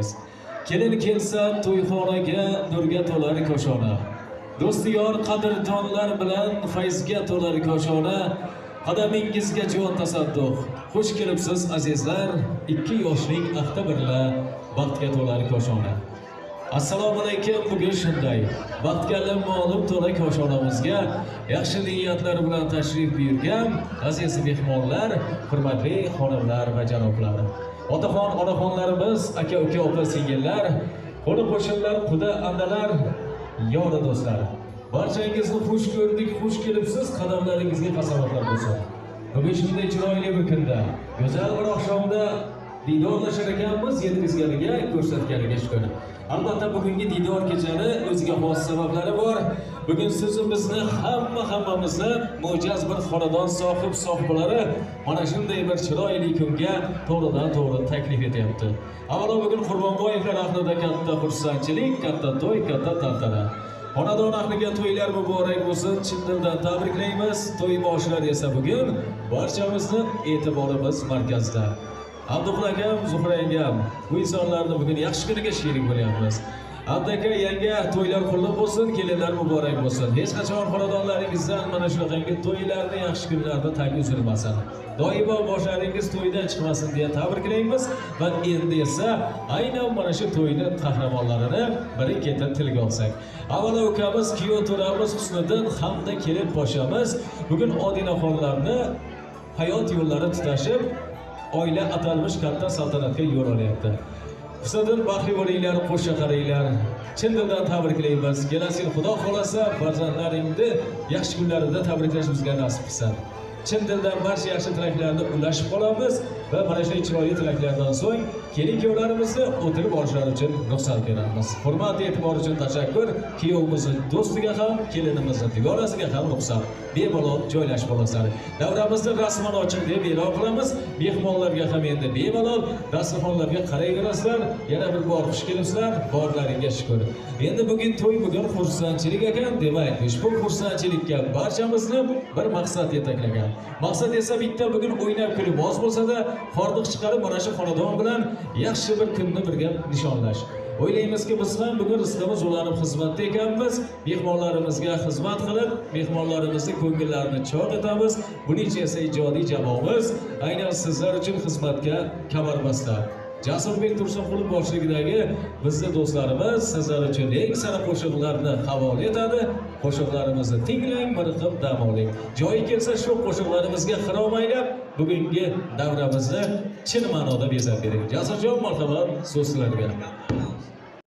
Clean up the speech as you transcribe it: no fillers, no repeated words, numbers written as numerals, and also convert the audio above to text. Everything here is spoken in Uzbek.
tabriklaymiz. Kelin kelsa to'yxonaga nurga to'lar koshona. Do'stiyor qadrdonlar bilan fayzga to'lar koshona. Qadamingizga jon tasadduq. Xush kelibsiz azizlar, ikki yoshning ahdi birla baxtga to'lar koshona. Assalomu alaykum. Bugun shunday baxtga ma'lum to'la koshonamizga yaxshi niyatlar bilan tashrif buyurgan aziz mehmonlar, hurmatli xonimlar va janoblar, otaxon, onaxonlarimiz, aka uka, opa singillar, qo'ni qo'shnilar, quda andalar, yori do'stlar, barchangizni xush ko'rdik, xush kelibsiz. Qadamlaringizga qasamotlar bo'lsin. Bugun shunday chiroyli bir kunda, go'zal bir oqshomda diydorlashar ekanmiz, yetkazganiga, ko'rsatganiga shukur. Albatta bugungi diydor kechani o'ziga xos sabablari bor. Bugun so'zimizni hammamizni mo'jaz bir xonadon sohib sohiblari mana shunday bir chiroyli kunga to'g'ridan to'g'ri taklif etyapti. Avvalo bugun Qurbonboyevlar ahlida katta xursandchilik, katta to'y, katta tantana. Xonadon ahliga to'ylar muborak bo'lsin, chin dildan tabriklaymiz. To'y boshlari esa bugun barchamizni e'tiborimiz markazida. Abduqul akam, Zuhra yangam, bu insonlarni bugun yaxshi kuniga sherik bo'lyapmiz. Abdu aka, yanga to'ylar qutlug' bo'lsin, kelinlar muborak bo'lsin. Hech qachon xonadonlaringizdan mana shunaqangi to'ylarni, yaxshi kunlarda tag uzilmasin. Doimo boshlaringiz to'ydan chiqmasin deya tabriklaymiz va endi esa aynan mana shu to'yning qahramonlarini biri-ketin tilga olsak. Avvalo ukamiz, kuyov to'ramiz Husniddin hamda kelin poshamiz bugun odinaxonlarni hayot yo'llari tutashib, oila atalmish katta saltanatga yo'l olyapti. Husniddin, baxtli bo'linglar, qo'sha qaranglar. Chin dildan tabriklaymiz. Kelasi yil Xudo xolasa farzandlaringni yaxshi kunlarida tabriklash bizga nasib qilsin. Chin dildan barcha yaxshi tilaklarni ulashib qolamiz va mana shunday chiroyli tilaklardan so'ng kelin kuyovlarimizni o'tirib olishlari uchun ruxsat beramiz. Hurmat e'tibor uchun tashakkur. Kuyovimizni do'stiga ham, kelinimizni dugonasiga ham ruxsat. Bemalol joylashib olasizlar. Davramizni rasman ochiq deb e'lon qilamiz. Mehmonlarga ham endi bemalol dasturxonlarga qarayverasizlar. Yana bir bor xush kelibsizlar, borlaringga shukr. Endi bugun to'y, bugun xursandchilik ekan, demak, ushbu xursandchilikka barchamizni bir maqsad yetaklagan. Maqsad esa bitta, bugun o'ynab kulib oz bo'lsa-da, hordiq chiqarib mana shu xonadon bilan yaxshi bir kunni birga nishonlash. O'ylaymizki, biz ham bugun rizqimiz ulanib xizmatda ekanmiz. Mehmonlarimizga xizmat qilib, mehmonlarimizni ko'ngillarini chog' etamiz. Buning uchun esa ijodiy jamoamiz aynan sizlar uchun xizmatga kamarbasta. Jasurbek Tursunqulov boshchiligidagi bizni do'stlarimiz sizlar uchun eng sara qo'shiqlarni havola etadi. Qo'shiqlarimizni tinglang, miriqib dam oling. Joyi kelsa shu qo'shiqlarimizga xirom aylab, bugungi davramizni chin ma'noda bezab bering. Jasurjon, marhamat, so'z sizlarga.